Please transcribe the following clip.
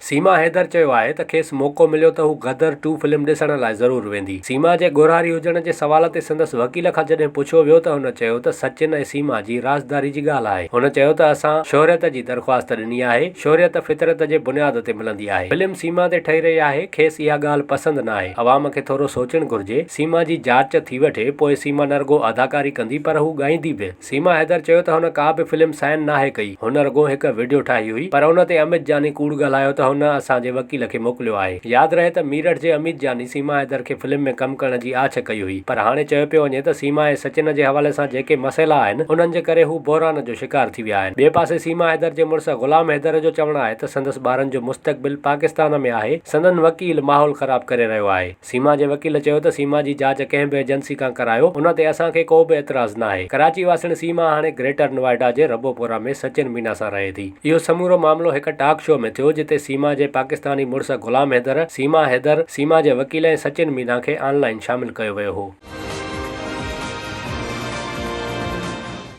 سيما حيدر چيو آهي ته کيس موقعو مليو ته هو غدر ٽو فلم ڏسڻ لاء ضرور ويندي. سيما جي ڳورهاري هجڻ جي سوال تي سندس وڪيل کان جڏهن پڇيو ويو ته هن چيو ته سچن ۽ سيما جي رازداري جي ڳالهه آهي. هن چيو ته اسان شهريت جي درخواست ڏني آهي، شهريت فطرت جي بنياد تي ملندي آهي. فلم سيما تي ٺهي رهي آهي، کيس اها ڳالهه پسند ناهي. عوام کي ٿورو سوچڻ گهرجي، سيما جي جاچ ٿي وٺي، پوء سيما نه رڳو اداڪاري ڪندي پر هو ڳائيندي به. سيما حيدر چيو ته هن ڪا به فلم سائن ناهي ڪئي، هن رڳو هڪ وڊيو ٺاهي هئي، پر ان تي اميت جاني ڪوڙ ڳالهايو ته هن اسان جي وڪيل کي موڪليو آهي. ياد رهي ته ميرٺ جي اميت جاني سيما حيدر کي فلم ۾ ڪم ڪرڻ جي آڇ ڪئي هئي، پر هاڻي چيو پيو وڃي ته سيما ۽ سچن جي حوالي سان جيڪي مسئلا آهن، انهن جي ڪري هو بحران جو شڪار ٿي ويا آهن. ٻئي پاسي سيما حيدر جي مڙس غلام حيدر جو چوڻ آهي ته سندس ٻارن جو مستقبل پاڪستان ۾ آهي، سندن وڪيل ماحول خراب ڪري رهيو آهي. سيما جي وڪيل چيو ته سيما جي جاچ ڪنهن به ايجنسي کان ڪرايو، ان تي اسان کي ڪو به اعتراض ناهي. ڪراچي واسڻ سيما هاڻي گريٽر نوئيڊا جي ربوپورا ۾ سچن مينا سان رهي ٿي. اهو سمورو معاملو هڪ ٽاڪ شو ۾ ٿيو، جتي سيما جي پاڪستاني مڙس غلام حيدر، سيما حيدر، سيما جي وڪيل ۽ سچن مينا کي آن لائن شامل ڪيو ويو هو.